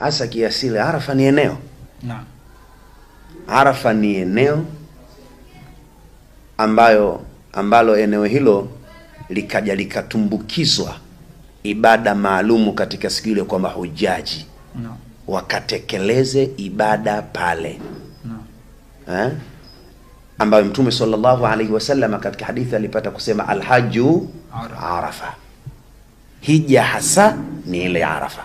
Hasa kiasili Arafa ni eneo. Naam. Arafa ni eneo ambalo eneo hilo likaja likatumbukizwa ibada maalumu katika siku ile kwa mahujaji. Naam. Wakatekeleze ibada pale. Naam. Ambayo Mtume sallallahu alaihi wasallam katika hadithi alipata kusema alhaju Arafa. Hija hasa ni ile Arafa.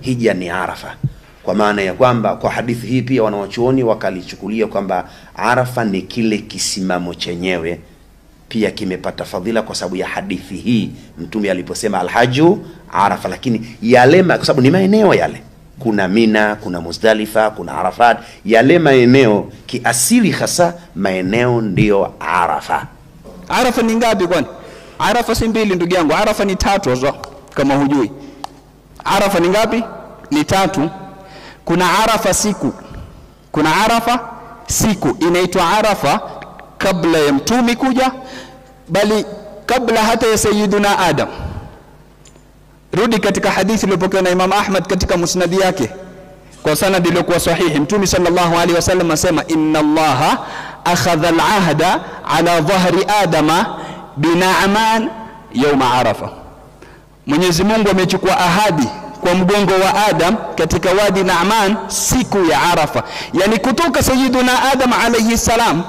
Hija ni Arafa. Kwa maana ya kwamba kwa hadithi hii pia wanawachuoni wakalichukulia kwamba Arafa ni kile kisimamo chenyewe pia kimepata fadhila kwa sababu ya hadithi hii Mtume aliposema alhaju Arafa. Lakini yale, kwa sababu ni maeneo yale, kuna Mina, kuna Muzdalifa, kuna Arafat, yale maeneo kiasili hasa maeneo ndio Arafa. Arafa ni ngapi kwani? Arafa si mbili ndugu yangu, Arafa ni tatu wazo kama hujui. Arafa ni ngapi? Ni tatu. Kuna Arafa siku. Kuna Arafa siku inaitwa Arafa kabla ya Mtume kuja, bali kabla hata ya Sayyiduna Adam. Rudi katika hadithi iliyopokewa na Imam Ahmad katika musnadi yake kwa sanadi iliyokuwa sahihi, Mtume sallallahu alaihi wasallam asema inna Allaha akhadha al-ahda ala dhahri Adama bina'man yawma Arafa. Mwenyezi Mungu amechukua ahadi kwa mgongo wa Adam katika wadi Na'man siku ya Arafa. Yani kutoka Sayyiduna Adam alayhi salam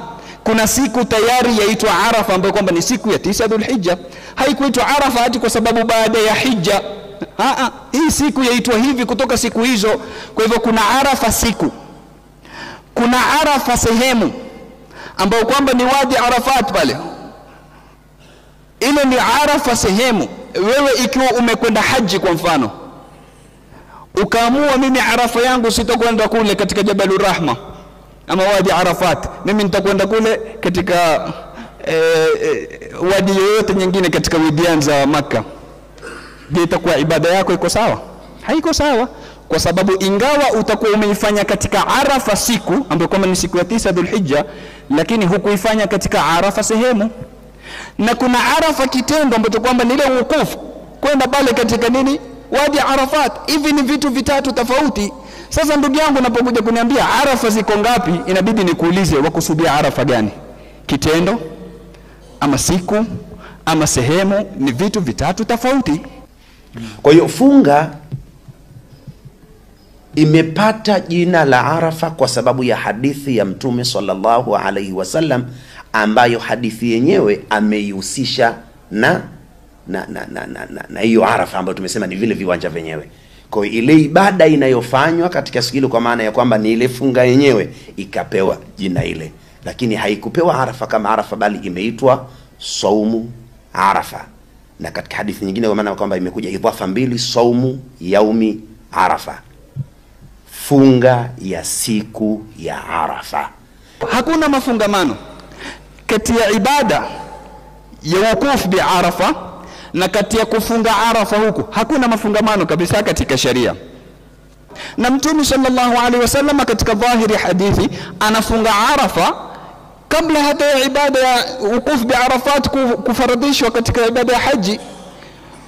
kuna siku tayari yaitwa Arafa ambayo kwamba ni siku ya 9 Dhulhijja. Haikuitwa Arafa hati kwa sababu baada ya Hija. Hii siku yaitwa hivi kutoka siku hizo. Kwa hivyo kuna Arafa siku. Kuna Arafa sehemu ambayo kwamba ni wadi Arafat pale. Ile ni Arafa sehemu. Wewe ikiwa umekwenda haji kwa mfano, ukaamua mimi Arafa yangu sitakwenda kule katika Jabalur Rahma ama wadi Arafat, mimi nitakwenda kule katika wadi yoyote nyingine katika widian za Makkah. Je, itakuwa ibada yako iko sawa? Haiko sawa, kwa sababu ingawa utakuwa umeifanya katika Arafa siku ambayo kama ni siku ya 9 Dhulhijja, lakini hukuifanya katika Arafa sehemu. Na kuna Arafa kitendo ambacho kwamba ni ile wukufu kwenda pale katika nini, wadi Arafat. Hivi ni vitu vitatu tofauti. Sasa ndugu yangu, unapokuja kuniambia Arafa ziko ngapi, inabidi nikuulize wakusudia Arafa gani? Kitendo ama siku ama sehemu? Ni vitu vitatu tofauti. Kwa hiyo funga imepata jina la Arafa kwa sababu ya hadithi ya Mtume sallallahu alaihi wasallam, ambayo hadithi yenyewe ameihusisha na hiyo Arafa ambayo tumesema ni vile viwanja vyenyewe. Kwa hiyo ile ibada inayofanywa katika siku ile, kwa maana ya kwamba ni ile funga yenyewe, ikapewa jina ile, lakini haikupewa Arafa kama Arafa, bali imeitwa saumu Arafa. Na katika hadithi nyingine, kwa maana kwamba imekuja idhafa mbili, saumu yaumi Arafa, funga ya siku ya Arafa. Hakuna mafungamano kati ya ibada ya wukufu bi Arafa na kati ya kufunga Arafa huku, hakuna mafungamano kabisa katika sharia. Na Mtume sallallahu alaihi wasallam katika dhahiri hadithi anafunga Arafa kabla hata ya ibada ya wukufu bi Arafat kufaradhishwa katika ibada ya haji.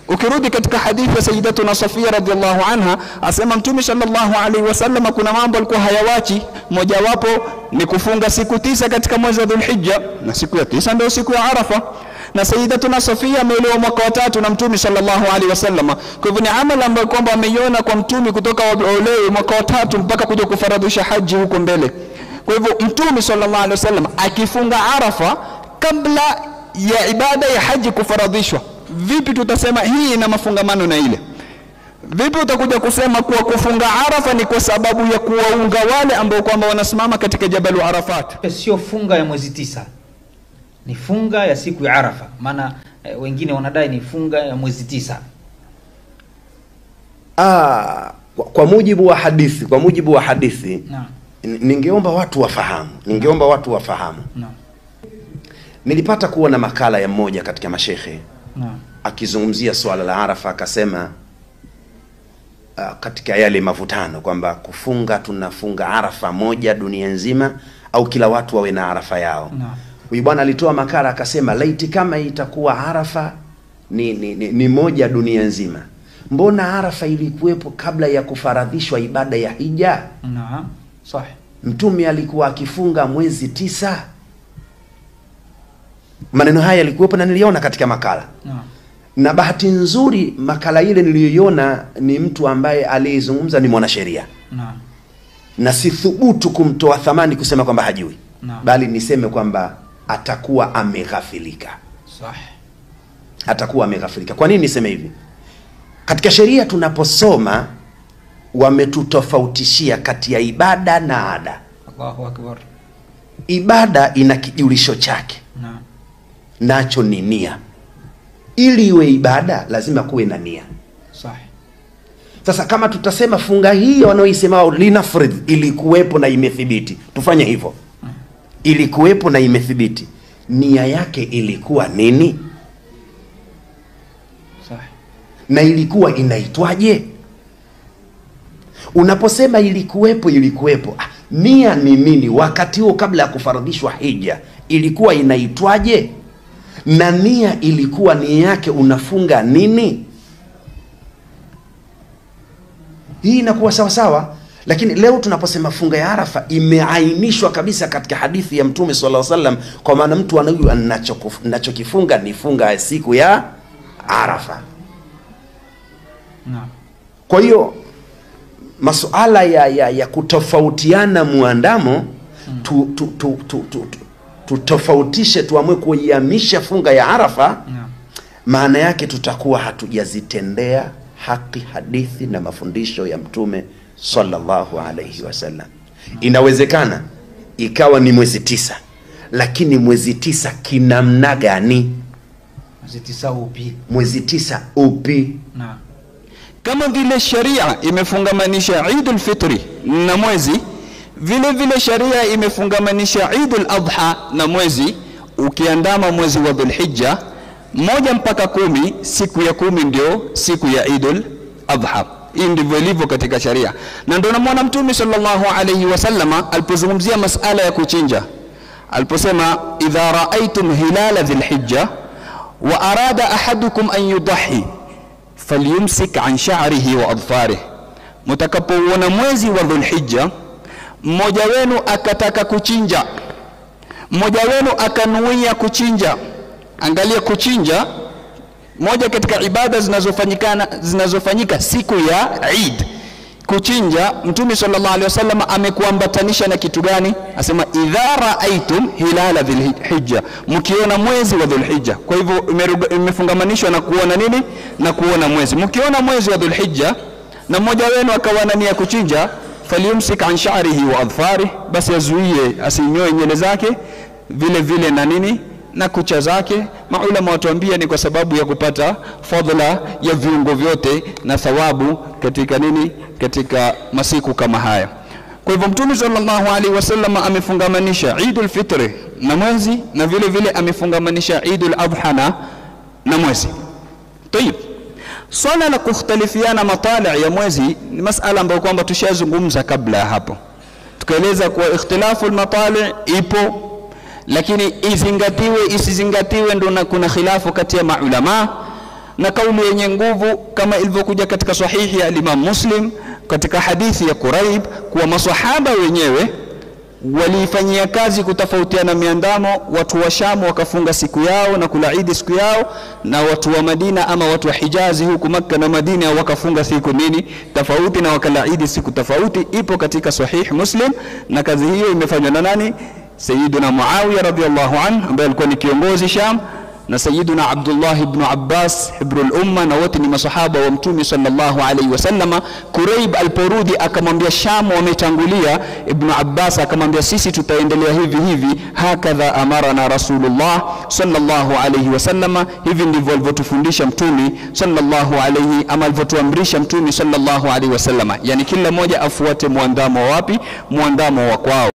Ukirudi katika hadithi ya Sayyidatuna Safia radhiallahu anha, asema Mtume sallallahu alaihi wasallam kuna mambo alikuwa hayawachi, mojawapo ni kufunga siku 9 katika mwezi wa Dhulhijja, na siku ya 9 ndio siku ya Arafa. Na Sayyidatuna Safia ameolewa mwaka wa 3 na Mtume sallallahu alaihi wasallam. Kwa hivyo ni amali ambayo kwamba ameiona kwa Mtume kutoka olewe mwaka wa 3 mpaka kuja kufaradhisha haji huko mbele. Kwa hivyo Mtume sallallahu alaihi wasallam akifunga Arafa kabla ya ibada ya haji kufaradhishwa, vipi tutasema hii ina mafungamano na ile? Vipi utakuja kusema kuwa kufunga Arafa ni kwa sababu ya kuwaunga wale ambao kwamba wanasimama katika Jabalu Arafat? Sio funga ya mwezi 9, ni funga ya siku ya Arafa. Maana wengine wanadai ni funga ya mwezi 9. Kwa mujibu wa hadithi, kwa mujibu wa hadithi, ningeomba watu wafahamu, ningeomba watu wafahamu. Nilipata kuwa na makala ya mmoja katika mashehe akizungumzia swala la Arafa, akasema katika yale mavutano kwamba kufunga, tunafunga Arafa moja dunia nzima au kila watu wawe na Arafa yao. Huyu bwana alitoa makala akasema laiti kama itakuwa Arafa ni moja dunia nzima, Mbona Arafa ilikuwepo kabla ya kufaradhishwa ibada ya hija? Naam, sahih. Mtume alikuwa akifunga mwezi 9. Maneno haya yalikuwepo na niliona katika makala. Naam. Na bahati nzuri makala ile niliyoiona ni mtu ambaye aliyezungumza ni mwanasheria. Naam. Na sithubutu kumtoa thamani kusema kwamba hajui. Naam. Bali niseme kwamba atakuwa ameghafilika. Sahih. Atakuwa ameghafilika. Kwa nini niseme hivi? Katika sheria tunaposoma wametutofautishia kati ya ibada na ada. Allahu akbar. Ibada ina kijulisho chake. Naam. Nacho ni nia. Ili iwe ibada lazima kuwe na nia. Sahi. Sasa kama tutasema funga hii wanaoisema wao linafrid ilikuwepo na imethibiti, tufanye hivyo. Ilikuwepo na imethibiti, nia yake ilikuwa nini? Sahi. Na ilikuwa inaitwaje? Unaposema ilikuwepo, ilikuwepo, nia ni nini? Wakati huo kabla ya kufaradhishwa hija ilikuwa inaitwaje? Na nia ilikuwa nia yake unafunga nini? Hii inakuwa sawa sawa. Lakini leo tunaposema funga ya Arafa imeainishwa kabisa katika hadithi ya Mtume sallallahu alaihi wasallam, kwa maana mtu anajua ninachokifunga ni funga ya siku ya Arafa. Naam. Kwa hiyo masuala ya kutofautiana muandamo, tutofautishe, tuamue kuihamisha funga ya Arafa, maana yake tutakuwa hatujazitendea haki hadithi na mafundisho ya Mtume sallallahu alayhi wasallam. Inawezekana ikawa ni mwezi 9, lakini mwezi 9 kinamna gani? Mwezi 9 upi? Mwezi 9 upi? Naam. Kama vile sharia imefungamanisha Eidul Fitri na mwezi, vile vile sharia imefungamanisha Eidul Adha na mwezi. Ukiandama mwezi wa Dhulhijja 1 mpaka 10, siku ya 10 ndio siku ya Eidul Adha. Hii ndivyo ilivyo katika sharia. Na ndio namwona Mtume sallallahu alayhi wasallama alipozungumzia masala ya kuchinja, aliposema idha raaitum hilala Dhulhijja wa arada ahadukum an yudahi falyumsik an sha'rihi wa adfarihi, mtakapouona mwezi wa Dhulhijja mmoja wenu akataka kuchinja, mmoja wenu akanuia kuchinja. Angalia, kuchinja moja katika ibada zinazofanyika siku ya Eid. Kuchinja, Mtume sallallahu alaihi wasallam amekuambatanisha na kitu gani? Asema idha raaitum hilala Dhulhijja, mkiona mwezi wa Dhulhijja. Kwa hivyo imefungamanishwa na kuona nini? Na kuona mwezi. Mkiona mwezi wa Dhulhijja na mmoja wenu akawa na nia kuchinja, falyumsik an sha'rihi wa adfarihi, basi azuie asinyoe nywele zake vile vile na nini na kucha zake. Maulama watuambia ni kwa sababu ya kupata fadhila ya viungo vyote na thawabu katika nini, katika masiku kama haya. Kwa hivyo Mtume sallallahu alaihi wasallam amefungamanisha Eidul Fitri na mwezi, na vile vile amefungamanisha Eidul Adha na mwezi. Tayib, swala la kukhtalifiana matali ya mwezi ni masala ambayo kwamba tushazungumza kabla ya hapo, tukaeleza kuwa ikhtilafu al-matali ipo, lakini izingatiwe isizingatiwe ndio kuna khilafu kati ya maulama. Na kauli yenye nguvu kama ilivyokuja katika sahihi ya Imam Muslim katika hadithi ya Quraib kuwa maswahaba wenyewe walifanyia kazi kutofautiana miandamo. Watu wa Sham wakafunga siku yao na kula Eid siku yao, na watu wa Madina ama watu wa Hijazi huku Makka na Madina wakafunga siku nini tofauti na wakala Eid siku tofauti. Ipo katika sahih Muslim, na kazi hiyo imefanywa na nani? Sayyiduna Muawiya radhiyallahu anhu ambaye alikuwa ni kiongozi Sham, na Sayyiduna Abdullah ibn Abbas hibrul umma, na wote ni masahaba wa Mtume sallallahu alayhi wasallama. Quraib aliporudi akamwambia Sham wametangulia, Ibn Abbas akamwambia sisi tutaendelea hivi hivi, hakadha amarana Rasulullah sallallahu alayhi wasallama, hivi ndivyo alivyotufundisha Mtume sallallahu alayhi ama alivyotuamrisha Mtume sallallahu alayhi wasallama. Yani kila mmoja afuate muandamo wapi? Muandamo wa kwao.